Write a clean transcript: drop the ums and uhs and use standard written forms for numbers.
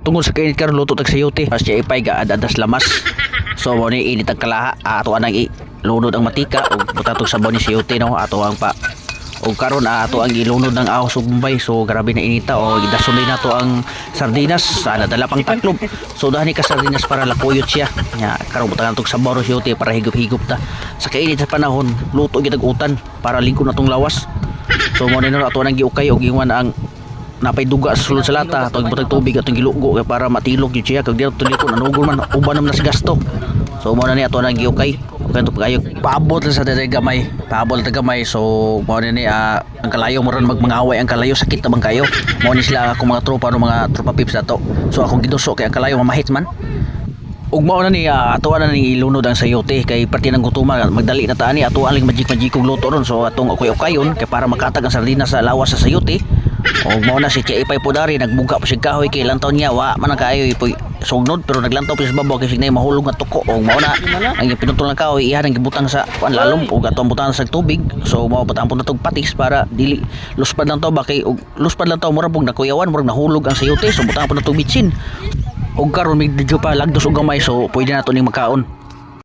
Tungod sa kainit karon, luto tag sayote. Pas siya ipay ga ad lamas. So mo ni init ang kalaha, ato anang ilunod ang matika ug butang tog sabaw ni sayote, no, ato ang pa ug karon ato ang gilunod ng ahos ug Bombay. So grabe na inita o gidason din nato ang sardinas sa nadala pang taklob. So dani ka sardinas para lakuyot siya. Nya karon butangan tog sabaw ro sayote para higop-higop ta. Sa kainit sa panahon, luto gyud og utan para lingkod na tong lawas. So mo ni ato nang giukay og ingon ang napay duga sa sulod sa lata, atong gibutang tubig, atong gilugo kay para matilok gyud siya. Kag di ato tulikon, anugol man, uban naman na sa gasto. So mo na ni ato nang giukay okay to pagayo. Paabot lang sa dere gamay, paabot lang gamay. So mo na ni ang kalayo mo ron magmangaway ang kalayo, sakit na bang kayo. Mo ni sila akong mga tropa no, mga tropa pips nato. So akong giduso kay ang kalayo mamahit man. Ug mao na ni ato na ni ilunod ang sayote kay parte ng gutuma, magdali na ta ani, ato aling magic magic og luto ron. So atong akoy ukayon kay para makatag ang sardina sa lawas sa sayote. Ug mao na si Tia Ipay po dari nagbuga pa siya kahoy kay lantaw niya wa man ang kaayo ipoy sugnod, pero naglantaw pa siya sa babaw kay signay mahulog nga tuko. Ug mao na ang pinutol ng kahoy, iha nang gibutang sa kuan lalom ug ato ang butangan sa tubig. So mao butang po na tog patis para dili luspad lang to ba, kay og luspad lang to murag pug nakuyawan, murag nahulog ang sayote. So butang po na tog bitsin. Ug karon medyo pa lagdos og gamay, so pwede na to ning makaon.